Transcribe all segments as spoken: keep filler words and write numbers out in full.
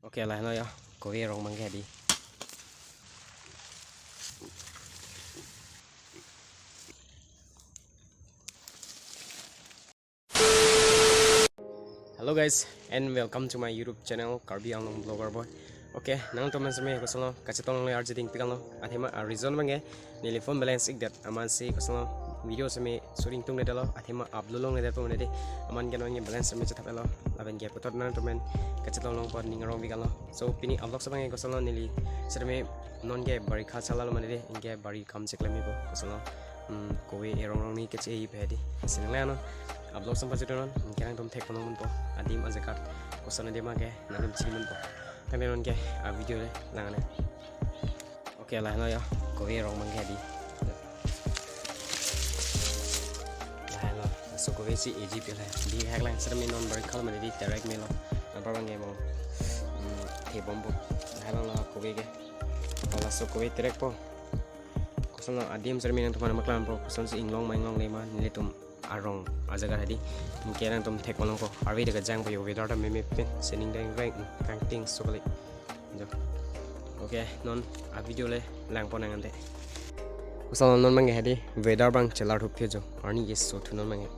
Okay, lahelo ya. Kove arong abang ke hedi. Hello guys, and welcome to my YouTube channel, Karbi Anglong Vlogger Boy. Okay, nangtum amen seme kosonlo, kachetong longle arje dingpik anlo. Athema a reason abang ke neli phone balance ikdet amatsi kosonlo video seme shooting tungledetlo, athema upload longledetpo mane de. Amat ke non ke balance seme chethap-etlo. Lapen ke puthot nangtum amen kachetong longpo ning arongpik anlo. So pini a vlog abang ke kosonlo, neli seme non ke barikha sal lo mane de, anke bari kam cheklem ipo kosonlo. Hmm, kove arong arong ni keche-e pe hedi. Sinang le ano a vlog abang pajut non, anke nangtum thek ponlong ponpo. Adim ajaga koson adim abang ke nangtum chini ponpo. Kami non ke a video le lang-an. Okay, lahelo ya. Kove arong abang ke hedi. Lahelo. Laso kove si eji pe la. Bihek lang, seme non barikha lo mane de, terek melo. Anpar abang ke mo, hmm, thebompo. Lahelo la kove ke. Laso kove terekpo. Kosonlo adim seme nangtum aphan paklang po, kosonsi inglong ma inglongle ma nelitum arong ajaga hedi. Anke nangtum thek ponlongpo. Arve ta kejang po yo, weather ta meme pen, sining deng reng, kangting sokali. Jo. Okay, non a video le lang pon nang ante. Kosonlo non abang ke hedi, weather abang chelar thup ke jo. Arni ke so thu non abang ke.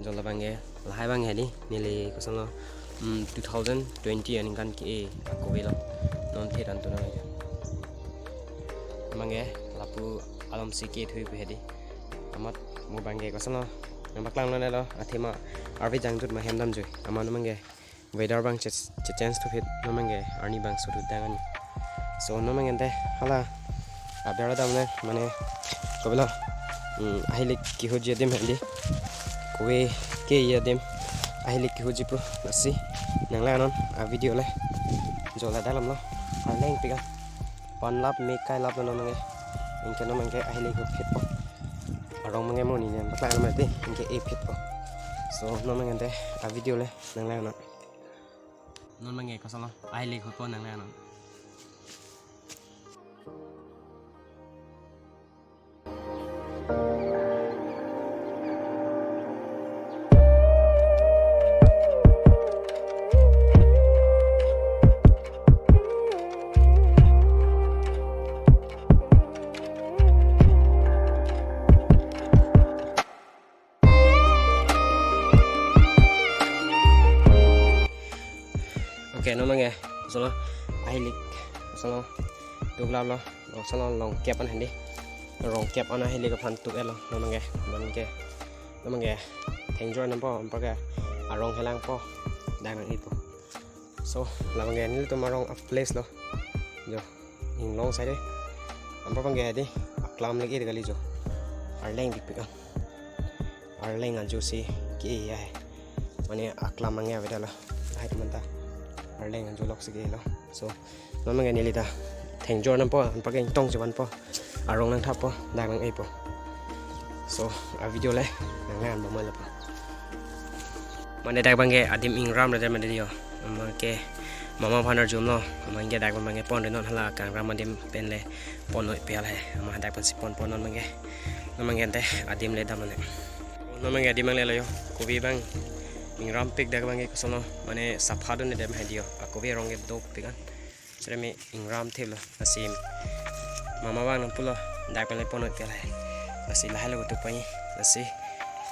Jo, labang ke, lahai abang hedi, neli kosonlo, mm, two thousand twenty aningkan ke-e akove lo. Non the dan tu non abang ke. Abang ke lapu alom si ke thui pe hedi. Amat mo abang ke kosonlo, nangpaklang longle lo, athema arve jangtut ma hem damjui. Amat non abang ke weather abang che, che change thuphit, non abang ke arni abang so thu dang ani. So non abang ke ante hala aber dam nang mane kove lo, hmm, ahilik kehutji adim hedi. Kove ke-e adim ahilik kehutji pu, lasi nang lang non a video le. Jo, ladak alam lo, arleng pik an. Panlap me kailap lo non abang ke. Anke non abang ke ahilik hutphitpo. Arong abang ke mo neli nangpaklang mati, anke e phitpo. So non abang ke ante a video le nang lang non. Non abang ke kosonlo, ahilik hutpo, nang lang non. Okay, non abang ke kosonlo, ahilik kosonlo, tuklap lo, kosonlo, longkep an hedi. Longkep an ahilik aphan tuk-etlo non abang ke. Abang ke, non abang ke thengjor nangpo, anpar ke arong helangpo, dang nang-ipo. So labang ke nelitum arong a place lo. Jo, inglong side. Anpar abang ke hedi, aklam lake de kali jo. Arleng pik pik an. Arleng ajo si ke-e ya. Mane aklam abang ke avedetlo. Lahai atum anta arleng ajo lok si ke-e lo. So non abang ke neli ta thengjor nangpo, anpar ke ingtong chevanpo. Arong nangthappo, dang nang-ipo. So a video le nang lang bom lapu. Mane dak abang ke adim ingramledet mane de yo. Amat ke mama aphan arjumlo. Amat ke dak abang ke pon re non, hala kangram adim pen le pon noi pe la he. Amat dak pensi ponpo non abang ke. Non abang ke ante adim le dam mane. Non abang ke adim abang le lo yo. Kove abang ingrampik, dak abang ke kosonlo, mane sapha dunde dem hedi yo. Akove arong ke dopik an. Seme ingram thelo, lasi mama abang nangpulo, dak pen le pon noi pe la he. Lasi lahelo ketuk panye, lasi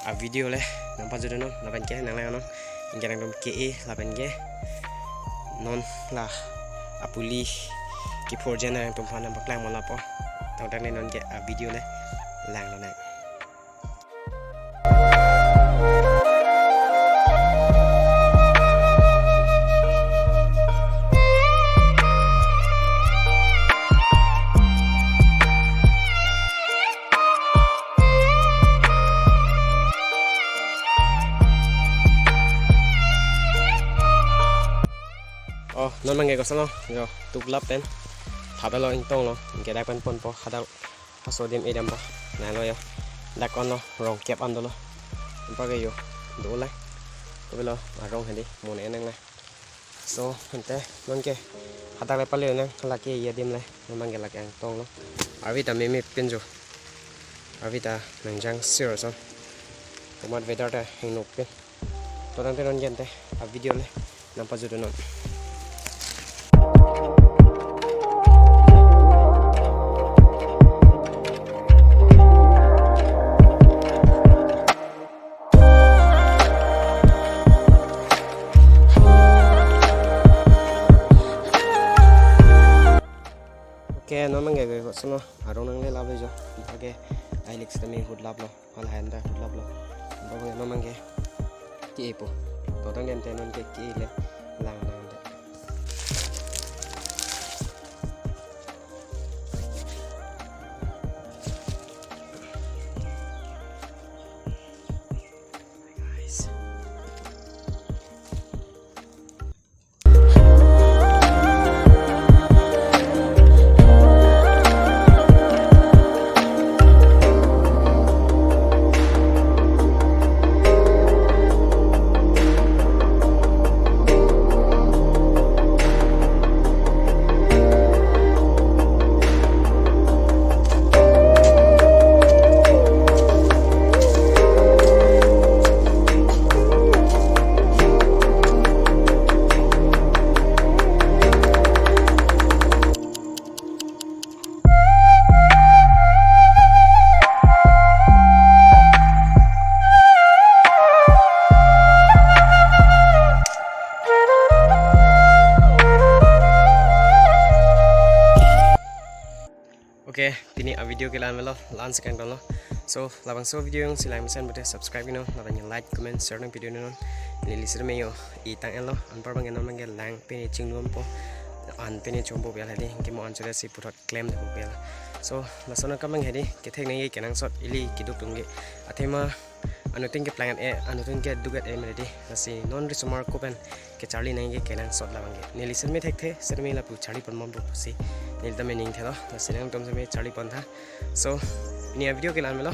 a video le nangpajut non, lapen ke nang lang non, anke nangtum ke-e, lapen ke non la apuli kephurji nangtum aphan nangpaklang mo lapu. Tangte ne non ke a video le lang lonang. Oh, non abang ke kosonlo, yo, tuklap pen thaplo, ingtonglo, anke dak pen ponpo, hadak laso adim e dampo. Lahelo yo. Dak onlo, rongkep an dolo. Anpar ke yo, dolang. Kove lo arong hedi, mo ne nang le. So ante non ke hadak le pale nang, lake adim le, non abang ke lake ingtonglo. Arve ta meme pen jo. Arve ta nangjang sir son. Komat weather ta hengnok pen. To tangte non ke ante a video le nangpajut non. Eh, non mangke ke kosono arong nangle lap jo. Ipa ke ai lik sitame hut laplo. Hal hain ta hut laplo. Ipa ke non mangke ke-epo. Totang den te non ke ke-ele lang nang de. Guys. Okay, pini a-video ke la-an melo, la-an si kangtonlo. So, labangso video jongsi lang mesen pute subscribe iknon, lapen like, comment, share nang video non. Neli sir me yo, itang enlo, anpar bang non mangke lang pini chinglumpo, an pini chompo bial hadi, ke mo an chule si puthot klem de bial. So, lason akam bang hadi, kethek nangji kenangsot ili keduk tungge. Athema, anuttin keplang-et-e, anuttin keduk-et-e mele di. Lasi non risomar ko pen kecharli nangji kenangsot labangke. Neli sir me thekthe, sir me lapu charli pon bompo pusi neli ta me ning thelo. Lasi nangtum sir me charli pon tha. So, pini a-video ke la-an melo.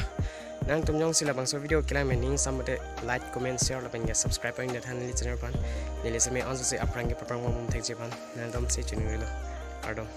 Nangtum jongsi labangso video kelang me ning sam pute like, comment, share lapen ke subscribe pon det tha neli channel aphan. Neli sir me anso si aphrang ke paprang bom thekji aphan. Nangtum si chunilo. Kardom.